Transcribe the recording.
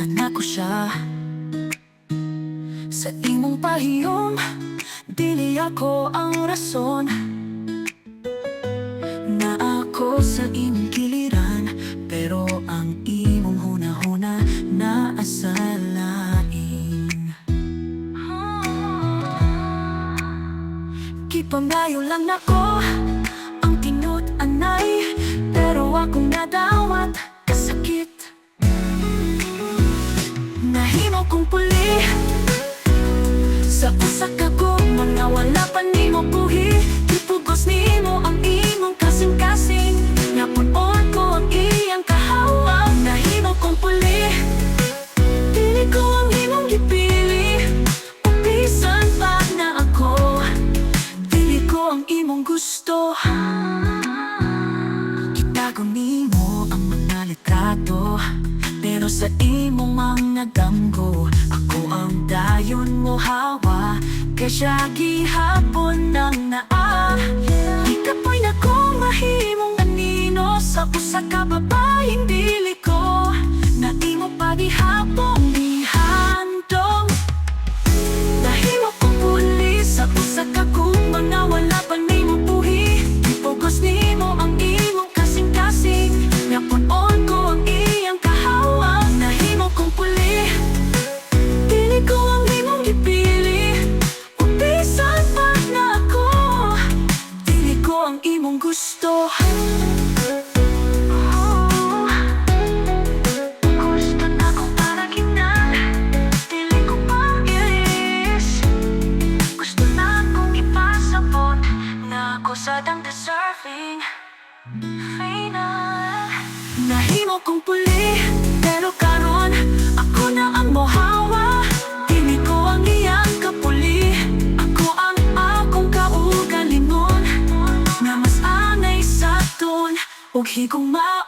nako siya. Sa imong pahiyom, dili ako ang rason. Na ako sa imong kiliran, pero ang imong huna-huna naa sa lain. Gipangayo lang nako ang tinud-anay, pero akong nadawat kasakit. Nahimo kong puli sa usa ka gugma nga wala pa nimo buhi. Gipugos nimo ang imong kasing-kasing nga pun-on ko ang iyang kahawa. Nahimo kong puli. Dili ko ang imong gipili. Ug bisan pa na ako, dili ko ang imong gusto. Gitago nimo ang mga litrato, pero sa imong mga damgo, ako ang dayon mohawa. Kay siya gihapon nang naa. Gikapoy na kong mahimong anino sa usa ka babaeng dili ko na imo pa gihapon gihandom. Nahimo kong puli sa usa ka gugma nga wala pa nimo buhi. Gipugos nimo ang imong kasing-kasing nga pun-on ko ang iyang kahawa. Nahimo kong puli. Dili ko ang imong gipili. Ug bisan pa na ako, dili ko ang imong gusto. Oh, gusto na kong paraginan. Dili ko pang-ilis. Gusto na akong ipasabot na ako sad ang deserving. Final. Nahimo kong puli, pero karon ako na ang mohawa. Dili ko ang iyang kapuli. Ako ang akong kaugalingon nga mas angay sa aton. Ug higugmaon.